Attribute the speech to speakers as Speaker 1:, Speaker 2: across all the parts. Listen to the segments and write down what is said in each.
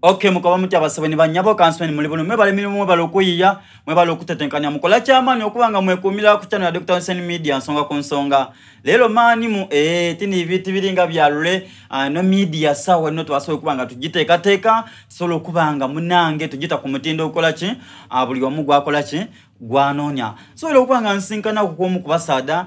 Speaker 1: Okay, mukoba mutya abasebo ni banyabo kansweni muli buno mwebale emirimu, mwebale okuyiya, mwebale okutetenkanya, mukola kyamaanyi okuba nga mwekuumira ku channel ya Dr. Hussein Media, nsonga ku nsonga. Leero maani mu tini ibiti biringa byalule no media sawa eno twasobola okuba nga tugiteekateeka, tusobola okuba nga munange tugita ku mutindo ogukola ki, buli omu gwakola ki gwanoonya. Sobola okuba nga nsinkana ku omu ku basaadha,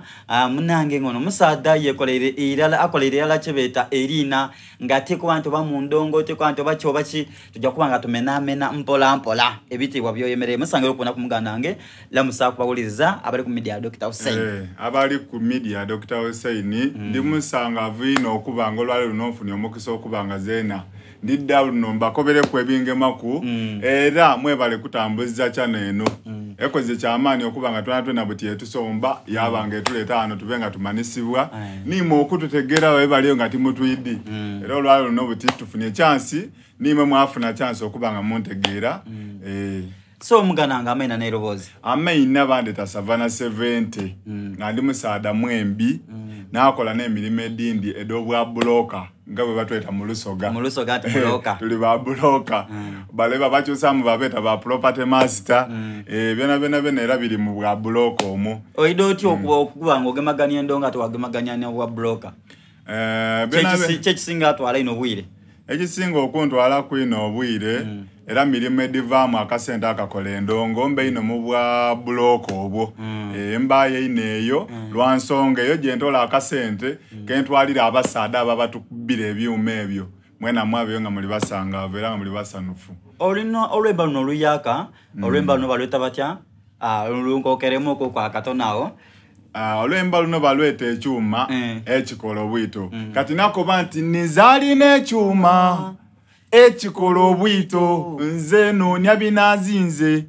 Speaker 1: munange ngono omusaadha yekoleire irala, akoleire irala kye beeta eriina, nga tekuba nti oba mu ndongo, tekuba nti oba ki oba ki, tujja kuba nga tumenamena mpola mpola ebitiibwa byoyemerere. Musangire okubona ku muganda wange lamusa kubawuliriza abali ku media ya Dr. Hussein.
Speaker 2: Abali ku media ya Dr. Hussein, ndi musangavu ino okuba nga olwaleero luno nfunye omukisa okuba nga zeena ndidda luno mbakobereku ebingemaku, era mwebale kutambuza channel eno. Ekoze kyamaanyi okuba nga twena twena buti etusomba yaba nga etuleeta wano tube nga tumanisibwa nimwe okututegeera babe baliyo nga timutwidi. Era olwaleero luno buti tufunye chance, nimwe mwafuna chance okuba nga muntegeera.
Speaker 1: So omuganda wange, amaina n'eroboozi?
Speaker 2: Amaina bandeta Savana 70, nga ndi musaadha mwembi, nakola n'emirimu edindi ed'obwa broker nga bwe batweta mu Lusoga.
Speaker 1: Mu Lusoga nti broker.
Speaker 2: Tuli ba broker, baleba bakyusamu babeeta ba property master, byona byona byona era biri mu bwa broker omwo.
Speaker 1: Oida otya okuba nga ogemaganya endongo ate wagemaganya n'obwa broker? Kyekisinga atwala ino obwire?
Speaker 2: Ekisinga okuntwala kwino obwire era mirimu edivaamu akasente akakola endongo mbe ino mu bwa broker obwo. Mbayo ino eyo lwa nsonga eyo gyentola akasente kentwalira abasaadha abo abatukubira ebyuma ebyo. Mwena mwabeyo nga muli basangaavu era nga muli basanufu.
Speaker 1: Olina olwemba luno oluyaka, olwemba luno balweta batya? Lunkokeremu okwo kwa katono awo.
Speaker 2: Olwemba luno balweta Ekyuma Ekikola Obwito. Kati nakoba nti nizaalina ekyuma ekikola obwito, nze noonya binazinze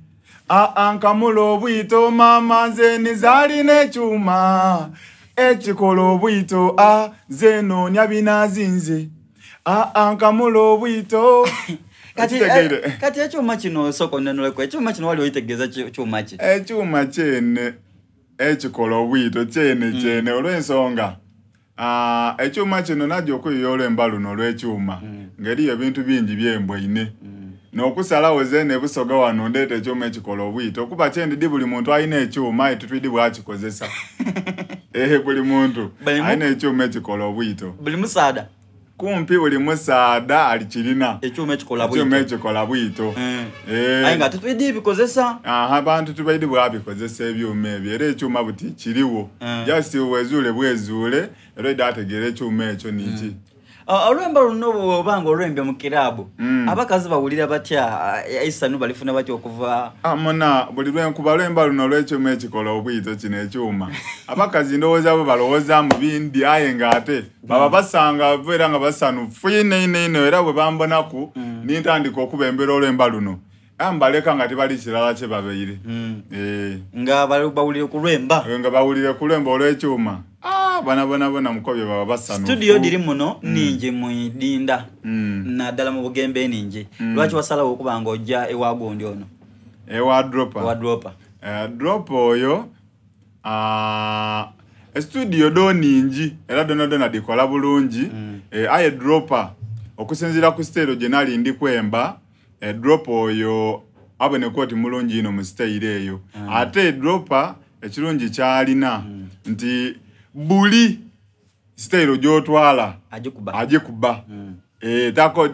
Speaker 2: aa nkamula obwito, maama nze nizaalina ekyuma ekikola obwito, a nze noonya binazinze aa nkamula obwito.
Speaker 1: Kati, kati ekyuma kino sooka onenoleko, ekyuma kino wali oyitegeeza kyuma ki?
Speaker 2: Ekyuma kyene ekikola obwito kyene kyene olw'ensonga, ekyuma kino najja okuyiya olwemba luno olw'ekyuma ng'eriyo ebintu bingi byembwaine n'okusalawo zeene Busoga wano ndeeta ekyuma ekikola obwito kuba kyendidi buli muntu alina ekyuma aye tutwidi bwakikozesa. Buli muntu alina ekyuma ekikola obwito.
Speaker 1: Buli musaada?
Speaker 2: Kumpi buli musaada alikirina.
Speaker 1: Ekyuma ekikola
Speaker 2: bwito. Ekyuma ekikola bwito.
Speaker 1: Aye nga tetwidi ebikozesa.
Speaker 2: Aha, abantu tubaidi bwabikozesa ebyuma ebyo, era ekyuma buti kiriwo, just wezuule bwezuule era oida ategeera ekyuma ekyo niki.
Speaker 1: Olwemba luno bwobanga olwembye mu kiraabu, abakazi bawulira batya? Esanu balifuna batya okuva?
Speaker 2: Muna buli lwenkuba lwemba luno olw'ekyuma ekikola obwito kino ekyuma, abakazi ndowooza bo balowoozaamu bindi, aye ng'ate baba basangavu era nga basanufu ino ino ino. Era bwe bambonaku nintandika okubembera olwemba luno, mbaleka nga tibali kirala kye babeire.
Speaker 1: Nga bawulire ku lwemba.
Speaker 2: Nga bawulire ku lwemba olw'ekyuma, bona bona bona mukobye baba basanufu.
Speaker 1: Studio diri muno ningi mu Idinda, naddala mu Bugembe ningi. Lwaki wasalawo okuba nga ojja ewa gundi ono?
Speaker 2: Ewa Dropa.
Speaker 1: Ewa Dropa.
Speaker 2: Drop oyo, estudio do ningi era dona dona dikola bulungi. Aye Dropa okusinziira ku siteero gye nali ndi kwemba, Drop oyo aboneka oti mulungi ino mu sitayiro eyo. Ate Dropa ekirungi kyalina nti buli sitayiro gy'otwala
Speaker 1: agikuba.
Speaker 2: Agikuba.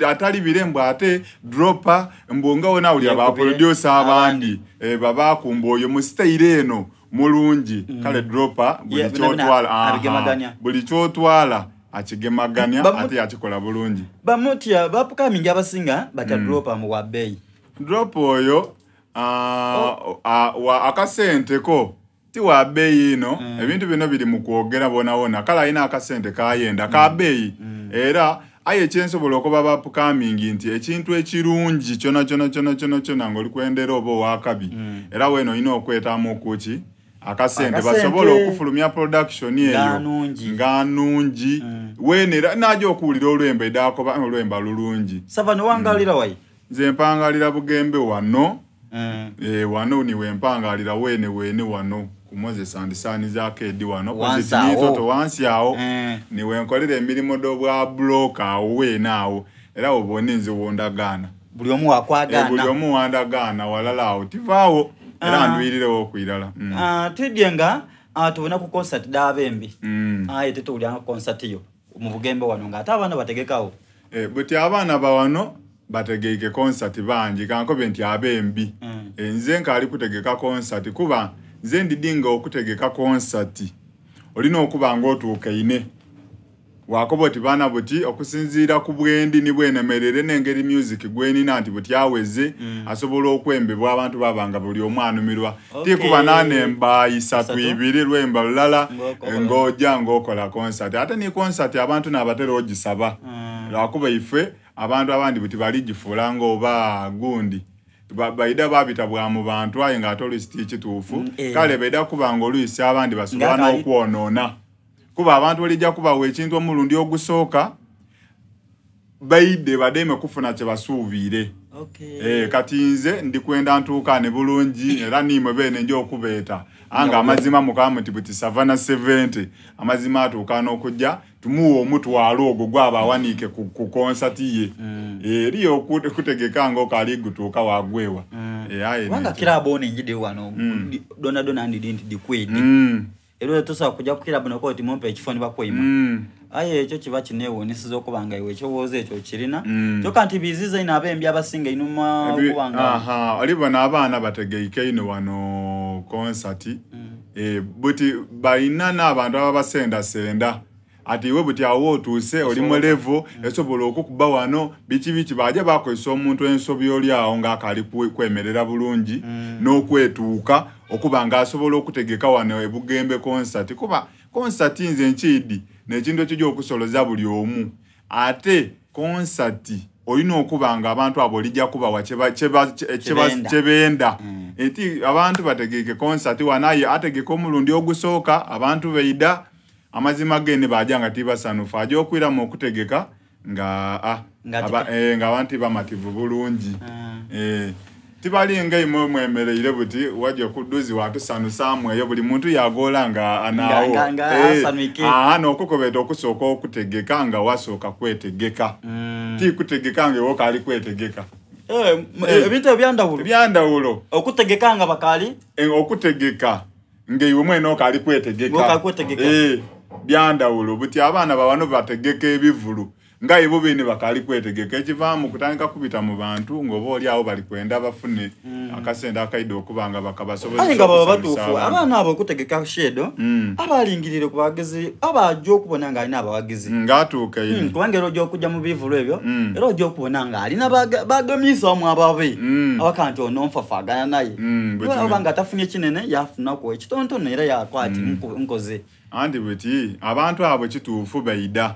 Speaker 2: Atali bire mbu ate Dropa mbu nga wona awulira ba
Speaker 1: Yekubire
Speaker 2: producer abandi babakumba oyo mu sitayiro eno mulungi. Kale Dropa buli
Speaker 1: Yeah, bina
Speaker 2: kyotwala, aha,
Speaker 1: abigemaganya.
Speaker 2: Buli kyotwala akigemaganya ate yakikola bulungi.
Speaker 1: Bamutya ba upcoming abasinga batya Dropa mu wa bbeeyi.
Speaker 2: Drop oyo akasente ko ti wa bbeeyi ino. Ebintu bino biri mu kwogera bonawona. Kale alina akasente kayenda ka bbeeyi, era aye ekyensobola okuba ba upcoming nti ekintu ekirungi kyona kyona kyona kyona kyona ng'oli kwendera oba owakabi, era weeno olina okwetaamu kuki akasente
Speaker 1: Akasente.
Speaker 2: basobole okufulumya production eyo
Speaker 1: Nga nungi.
Speaker 2: Nga nungi. Weeno era najja okuwulira olwemba edakoba olwemba lulungi.
Speaker 1: Sava nowangalira wayi?
Speaker 2: Nze mpangalira Bugembe wano. Wano niwe mpangalira weene weene wano ku Moses and Sons Arcade wano.
Speaker 1: Wansi awo.
Speaker 2: Nitoto wansi awo. Niwe nkolera emirimu d'obwa broker awo weene awo, era obone nze wondagaana.
Speaker 1: Buli omu wakwagaana.
Speaker 2: Buli omu wandagaana walala awo tivaawo era ndwirirewo okwirala.
Speaker 1: Twidye nga tubona ku concert d'abembi, aye tetuwulyanga concert yo mu Bugembe wano ng'ate abaana bategekawo.
Speaker 2: Buti abaana bawano bategeike concert bangi, kankobe nti abembi. Nze nkaali kutegeka concert, kuba nze ndidi nga okutegeka concert olina okuba nga otuukaine wakoba oti baana buti okusinziira ku bwendi ni bwenemerere n'engeri music gwenina nti buti aweze asobola okwembebwa abantu babanga buli omu anumirwa. Tikuba nanemba isatu ibiri lwemba lulala ng'ojja ng'okola concert, ate ni concert abantu n'abatera ogisaba lwakuba ife abantu abandi buti baligifuula ng'oba gundi baida babita bwa mu bantu, aye ng'ate oluisi ti kituufu. Kale baida kuba nga oluisi abandi basobola n'okwonoona, kuba abantu olijja kubawa ekintu omulundi ogusooka baide bademe kufuna kye basuubiire. Kati nze ndikwenda ntuukane bulungi era niimwe beene nja okubeeta anga amazima mukama nti buti Savana 70 amazima atuukana okujja tumuwa omutwalo ogwo gwaba awaniike ku konsati ye. Eriyo okutegeka ng'okaali gutuuka wagwewa. Aye
Speaker 1: kubanga kirabo ono enjide wano dona dona ndidi nti dikwidi era tosobola kujja ku kirabu nokola oti mumpe ekifo ne bakwima. Aye ekyo kiba kineewuunyisiza okuba nga iwe ekirowoozo ekyo kirina, kyokka nti biziza ino abembi abasinga einuma okuba nga
Speaker 2: olibona abaana bategeike ino wano konsati. Buti balina n'abantu ababasendasenda ati iwe buti awo otuuse oli mu level esobola okukuba wano biki biki, baja bakozesa omuntu ensobi oli awo ng'akaali kwemerera bulungi n'okwetuuka okuba ng'asobola okutegeka wano ebugembe konsati, kuba konsati nze nkiidi n'ekintu ekijja okusoloza buli omu. Ate konsati olina okuba nga abantu abo olijja kubawa kyebenda. Eti abantu bategeke konsati wanaye ategeka omulundi ogusooka abantu beida amazima gene baja nga tibasanufu, ajja okwiramu okutegeka nga nga abantu bamativu bulungi. Tibalinga imwe mwemereire buti wajja kuduzi watusanusaamu eyo buli muntu yagoola nga anaawo n'okukobeta okusooka okutegeka nga wasooka kwetegeka, ti kutegeka nga ewo kaali kwetegeka.
Speaker 1: Ebintu ebyandawulo
Speaker 2: ebyandawulo
Speaker 1: okutegeka nga bakaali
Speaker 2: okutegeka nga iwe mwene okaali kwetegeka byandawulo. Buti abaana bawano bategeka ebivulu nga ibo bene bakaali kwetegeka, ekivaamu kutandika kubita mu bantu ng'oba oli awo bali kwenda bafune akasente akaida okuba nga bakabasobozesa.
Speaker 1: Aye nga baba batuufu abaana abo okutegeka shedo abalingirire ku bawagizi abajja okubona ng'alina abawagizi
Speaker 2: ng'atuuka ino,
Speaker 1: kubanga era ojja okujja mu bivulu ebyo era ojja okubona ng'alina bagamyisaamu ababe abaka nti ono nfafaagana naye oba nga tafunye kinene yafunaku ekitonotono era yakwati nkoze.
Speaker 2: Anti buti abantu abo kituufu baida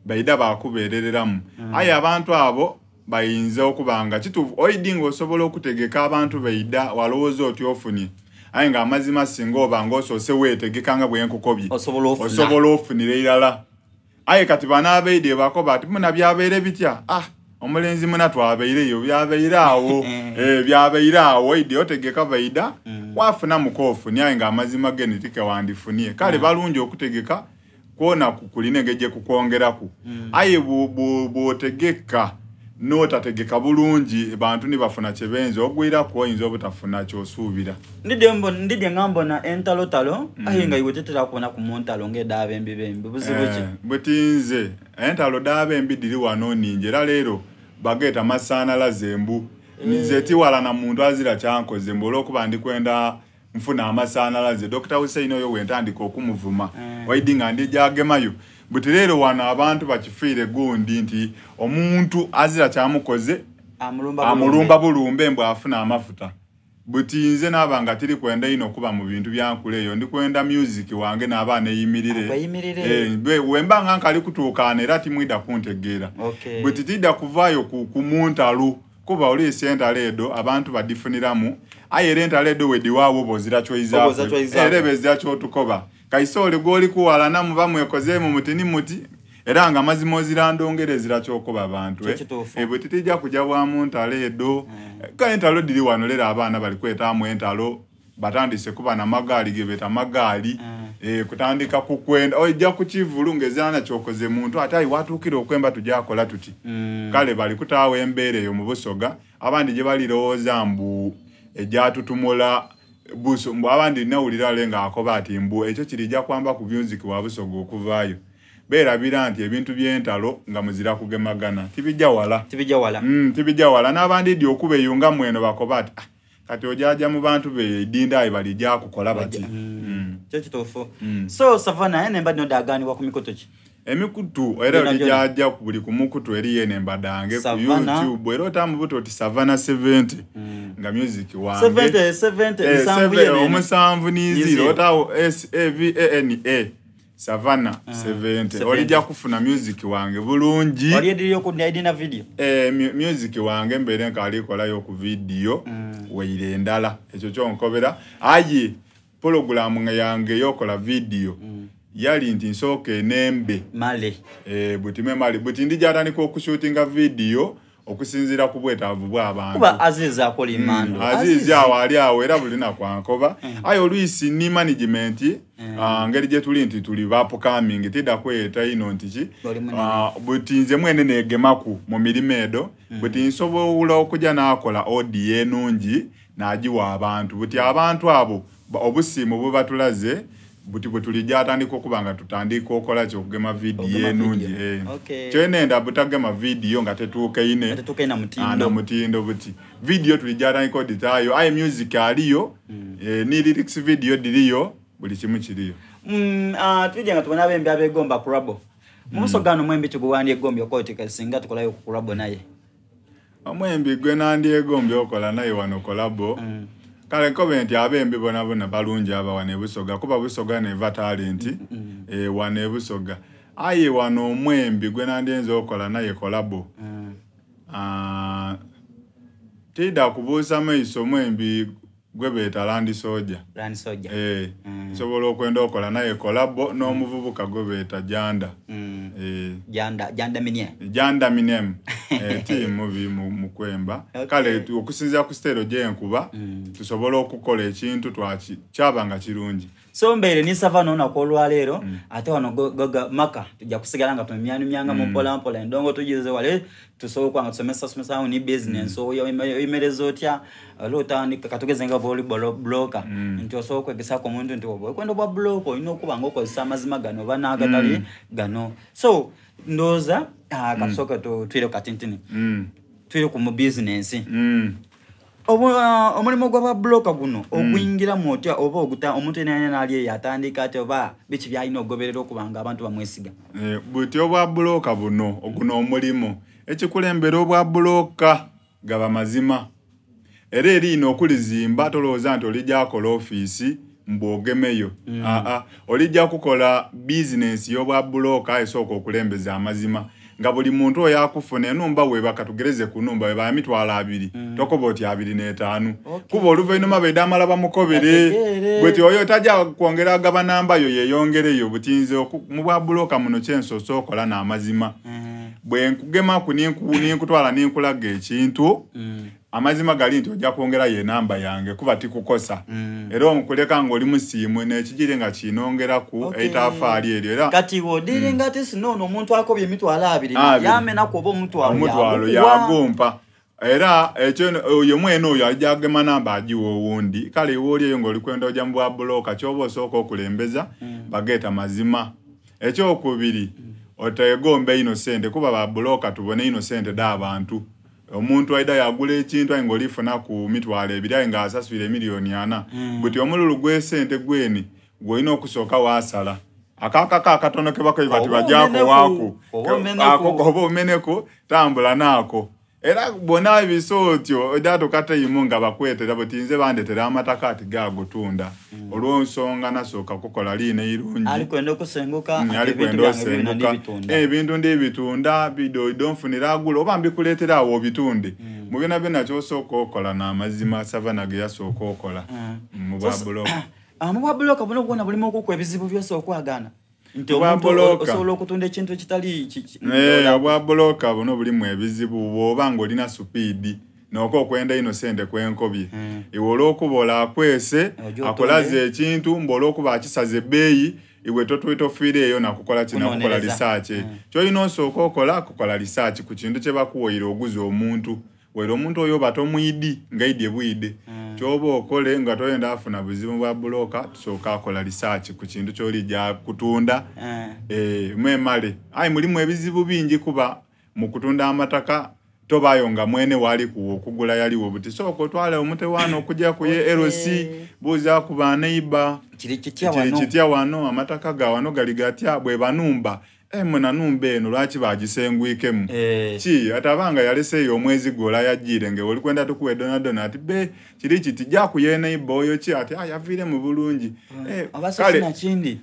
Speaker 2: baida bakubeerereramu, aye abantu abo bayinza okuba nga kituufu oidi ng'osobola okutegeka abantu baida walowooza oti ofunye, aye ng'amazima singa oba ng'osoose weetegeka nga bwe nkukobye osobola ofunira irala. Aye kati bano abaide bakoba ati muna byabeire bitya, omulenzi muna twabeireyo byabeire awo byabeire awo oidi otegeka baida wafuna mukoofuni, aye ng'amazima gene tikewandifunie. Kale balungi okutegeka kwona kulina engeri gye kukwongeraku, aye bw'otegeka n'otategeka bulungi bantu ni bafuna kye benza ogwiraku oyinza obutafuna ky'osuubira.
Speaker 1: Ndidye nga mbona entalotalo aye nga iwe tetera kubona ku muntalo ng'ed'abembi bembi buzibu ki?
Speaker 2: Buti nze entalo d'abembi dhiri wano nningi era leero bageeta masaanalaze embu. Nze tiwala na muntu azira kyankoze mbu olw'okuba ndikwenda nfuna amasaanalaze. Dr. Hussein oyo wentandika okumuvuma waidi nga ndijagemayo. Buti leero wano abantu bakifiire gundi nti omuntu azira kyamukoze amulumba bulumbe mbu afuna amafuta. Buti nze naaba nga tiri kwenda ino kuba mu bintu byankula eyo ndikwenda music wange naaba neyimirire wemba nga nkali kutuukaana era timwida kuntegeera. Buti tidda kuvaayo ku muntalo kuba oliisi entalo edo abantu badifuniramu, aye era entalo edo wediwaawo bozira kyoyizaako era ebezira kyotukoba kaise oli gwoli kuwalana muba mwekozeemu muti ni muti era nga amazima ozira ndongera ezira kyokuba abantu bwe titijja kujja bwa mu ntalo edo. Kale entalo dhiri wano leero abaana bali kwetaamu entalo batandise kuba namagaali ge beeta magaali. Kutandika kukwenda ojja ku kivulu ng'ezaana kyokoze muntu ate ayi watuukira okwemba tujakola tuti. Kale bali kutaawo embeera eyo mu Busoga, abandi gye balirowooza mbu ejatutumula buso, mbu abandi nawulira ale ng'akoba ati mbu ekyo kirijja kwamba ku music wa Busoga okuvaayo. Beerabira nti ebintu by'entalo nga muzira kugemagana tibijja wala.
Speaker 1: Tibijja wala.
Speaker 2: Tibijja wala. N'abandi ddi okuba eyo nga mweno bakoba ati, "Ah, kati ojaja mu bantu be edinda ayi balijja kukola bati."
Speaker 1: Kyo kituufu. So Savana, naye nemba dino daganibwa ku mikutu ki?
Speaker 2: Emikutu era
Speaker 1: Gyona gyona.
Speaker 2: olijaja buli ku mukutu eriyo enembadange ku
Speaker 1: Savannah.
Speaker 2: YouTube, era otamubuta oti Savana 70 nga music wange.
Speaker 1: 70 70? 7 yenene.
Speaker 2: Omusanvu ni
Speaker 1: Ni
Speaker 2: zero.
Speaker 1: zero.
Speaker 2: Otawo S A V A N A, Savana 70.
Speaker 1: 70.
Speaker 2: Olijja kufuna music wange bulungi.
Speaker 1: Wali ediriyo ku edina video?
Speaker 2: Music wange mbeere nkaalikolayo ku video waire endala, ekyo kyonkobera. Aye pologulamu yange eyokola video yali nti nsooka enembe
Speaker 1: male.
Speaker 2: Buti memali buti ndijatandika okushutinga video okusinziira ku bwetaavu bw'abantu.
Speaker 1: Kuba Azizi akola imando.
Speaker 2: Azizi awo ali awo era buli lunaku ankoba, aye olwisi ni management, ngeri gye tuli nti tuli ba upcoming, tidda kweyeta ino nti ki.
Speaker 1: Oli munene.
Speaker 2: Buti nze mwene negemaku mu mirimu edo, buti nsobola okujja n'akola audio enungi n'agiwa abantu. Buti abantu abo obusiimu bubatulaze buti bwe tulijja atandika okuba nga tutandika okola ki, okugema vidiyo
Speaker 1: Okugema
Speaker 2: enungi.
Speaker 1: video.
Speaker 2: Kyenenda butagema vidiyo nga tetuukaine
Speaker 1: Tetuukaine na mutindo.
Speaker 2: Na mutindo. Buti vidiyo tulijja atandika oditaayo, aye music aliyo, ni lyrics video diriyo, buli kimu kiriyo.
Speaker 1: Tujja nga tubona abembi abegomba collabo mu Busoga gano. Mwembi kiguwandyegombye okwotika singa tukolayo ku collabo naye?
Speaker 2: Omwembi gwe nandyegombye okola naye wano collabo, kale nkobe nti abembi bona bona balungi aba wano ebusoga, kuba Busoga neva talent. Wano ebusoga, aye wano omwembi gwe nandyenza okola naye collabo, tidda kubuusa maiso omwembi gwe beeta Landi Soja.
Speaker 1: Landi Soja.
Speaker 2: Nsobola okwenda okola naye collabo n'omuvubuka gwe beeta Janda.
Speaker 1: Janda, Janda Minie.
Speaker 2: Janda Minem, tiimu bi mu kwemba.
Speaker 1: Okay.
Speaker 2: Kale okusinziira ku siteero gyenkuba, tusobole okukola ekintu twaki kyaba nga kirungi.
Speaker 1: So mbeere ni Savana olunaku olwaleero, ate wano goga maka tujja kusigala nga tumyanyumyanga mu mpola mpola endongo tugize wale, tusobola okuba nga tusomesa somesawo ni business oyo oyimereza otya, era otandika katugeze nga bwoli broker, nti osobola okwegesaako omuntu nti oba okwenda obwa broker olina okuba nga okozesa amazima gano oba n'agatali gano. So ndowooza katusooke tuyire katintini, tuyire ku mu business. Omulimu gwa babulooka guno oguyingiramu otya, oba oguta omuntu yenayena naali eyo atandika ati, oba biki byalina okugoberera okuba nga abantu bamwesiga?
Speaker 2: Buti obwa bulooka buno, oguno omulimu, ekikulembera obwa bulooka gaba mazima, era eriino okulizimba tolowooza nti olijja kola ofiisi mbwogemeyo. Aa, olijja kukola bizinensi y'obwa bulooka, esooka okulembeza amazima, nga buli muntu oyo akufuna enumba weba, katugereze ku numba weba 20,000, tokoba oti 25. Kuba oluvannyuma bwedde amala bamukobere.
Speaker 1: Ategeere.
Speaker 2: Bweti oyo tajja kwongera agaba namba yo yeyongereyo. Butinze mu bwa bulooka muno kyensoose okola n'amazima. Bwe nkugemaku ninkutwala ninkulaga ekintu, amazima gali nti ojja kwongerayo enamba yange, kuba tikukosa. Era onkuleka ng'oli musiimu nekigire nga kinongeraku eitaafaali eryo era.
Speaker 1: Kati wodiringa ati sinoono omuntu akobye 20,000
Speaker 2: 20.
Speaker 1: Yamenaku oba 100.
Speaker 2: 100.
Speaker 1: Yagukuwa.
Speaker 2: Yagumpa, era ekyo oyo mwene oyo ajja agema namba agiwa owundi. Kale iwe oli eyo ng'oli kwenda ojja mu bwa bulooka, kyoba osooka okulembeza bageeta mazima. Ekyokubiri, otegomba ino sente, kuba ba bulooka tubone ino sente d'abantu. Omuntu aida yagula ekintu aye ng'olifuna ku 20,000, aye ng'asaswire 4 miliyoni. Buti omululu gw'esente gweni gw'olina okusooka waasala akakako akatono kebako bati
Speaker 1: Oba
Speaker 2: bajako
Speaker 1: omeneku,
Speaker 2: waako.
Speaker 1: Oba omeneku.
Speaker 2: Ako oba omeneko, tambula naako. Era bwona ebisa otyo ojatuuka tayimu nga bakwetera buti nze bandetera amataka ati gagutunda olw'ensonga nasooka kukola liina irungi.
Speaker 1: Ali kwenda okusenguka. Ati
Speaker 2: Ali
Speaker 1: ebintu
Speaker 2: kwenda
Speaker 1: byange bibino
Speaker 2: osenguka.
Speaker 1: ndibitunda.
Speaker 2: Ebintu ndibitunda bidoido nfunira agula oba mbikuleetera awo obitunde. Mu byona byona kyosooka okola n'amazima, Savana ge yasooka okola mu bwa bulooka.
Speaker 1: Mu bwa bulooka buno bwona bulimu okuku ebizibu byose okwagaana nti
Speaker 2: Obwa
Speaker 1: omuntu
Speaker 2: bulooka.
Speaker 1: osobola okutunda ekintu ekitali
Speaker 2: Obwa bulooka buno bulimu ebizibu bw'oba ng'olina supiidi. Noko okwenda ino sente kwenkobye. Iwe olw'okuba olaakwese
Speaker 1: Ojja
Speaker 2: akolaze
Speaker 1: otonde.
Speaker 2: Ekintu mbu olw'okuba akisaze ebbeeyi, iwe tofiireeyo nakukola ki, nakukola
Speaker 1: Kunoonyereza.
Speaker 2: research. Kyolina osooka okola kukola research ku kintu kye bakuwaire oguza omuntu, waire omuntu oyo oba tomwidi ngaidye bwide. Kyoba okole nga toyenda afuna buzibu bwa broker, tusooka akola research ku kintu kyolijja kutunda. Mwemale aye mulimu ebizibu bingi, kuba mu kutunda amataka tobayo nga mwene wali kuwa okugula yaliwo buti sooka otwale omutewaano okujja ku ye LC, buuza ku baneiba.
Speaker 1: Kiri kitya
Speaker 2: kiri
Speaker 1: wano?
Speaker 2: Kitya wano amataka ga wano gali gatya? Bwe banumba munanumba eno lwaki bagisengwikemu? Ki ate abanga yaleseeyo omwezi gwola yajjiire nga oli kwenda tukuwe donadona ati be kiri kiti jakuye neiba oyo ki ati yaviiremu bulungi.
Speaker 1: Oba so
Speaker 2: kale
Speaker 1: sinakindi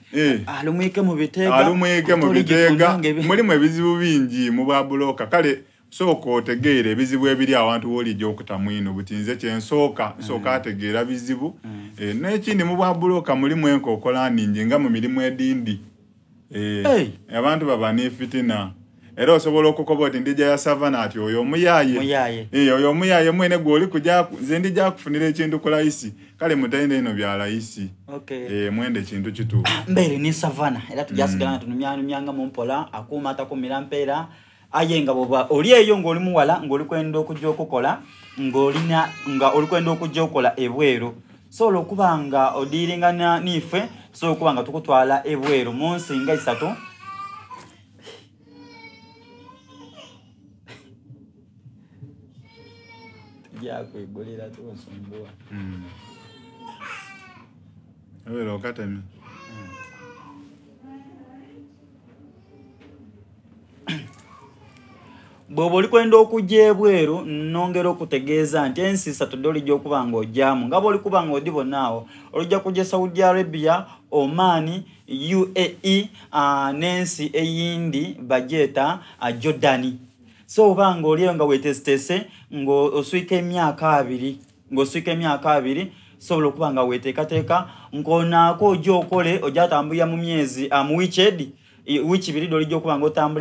Speaker 1: alumwike mu biteega,
Speaker 2: alumwike mu
Speaker 1: ate oligitunda
Speaker 2: biteega. Mulimu ebizibu bingi mu bwa broker. Kale sooka otegeera ebizibu ebiri awantu wolijja okutamu ino buti nze kyensooka nsooka ategeera bizibu. N'ekindi mu bwa broker mulimu enkokola ningi nga mu mirimu edindi.
Speaker 1: Hey.
Speaker 2: Abantu baba n'efitina era osobola okukoba oti ndija ya Savana ati oyo omuyaye.
Speaker 1: Muyaye.
Speaker 2: Oyo omuyaye mwene gwoli kuja nze ndija kufunira ekintu ku layisi. Kale mutende ino bya layisi. Mwende ekintu kituufu.
Speaker 1: Mbeere ne Savana era tujasigala nga tunumyanumyanga mu mpola akuuma atakumira mpeera, aye nga bwoba oli eyo ng'oli muwala ng'oli kwenda okujja okukola ng'olina nga oli kwenda okujja okukola ebweru, sobola okuba nga odiiringana niife, tusobola okuba nga tukutwala ebweru mu nsi nga isatu. Tujakwegulira tunsumbuwa.
Speaker 2: Obeera okatemye.
Speaker 1: Bw'oba oli kwenda okujja ebweru, nongera okutegeeza nti ensi isatu dde olijja okuba nga ojjamu nga bw'oli kuba nga odibonaawo. Olijja kujja Saudi Arabia, Oman, UAE, n'ensi eyindi bagyeta Jordani. So oba nga oli eyo nga weeteeseteese ng'oswika emyaka 20, ng'oswika emyaka 20, sobola okuba nga weeteekateeka ng'onaako ojja okole ojja atambulira mu myezi, mu wiiki edi, wiiki 2 dde olijja okuba nga otambulira.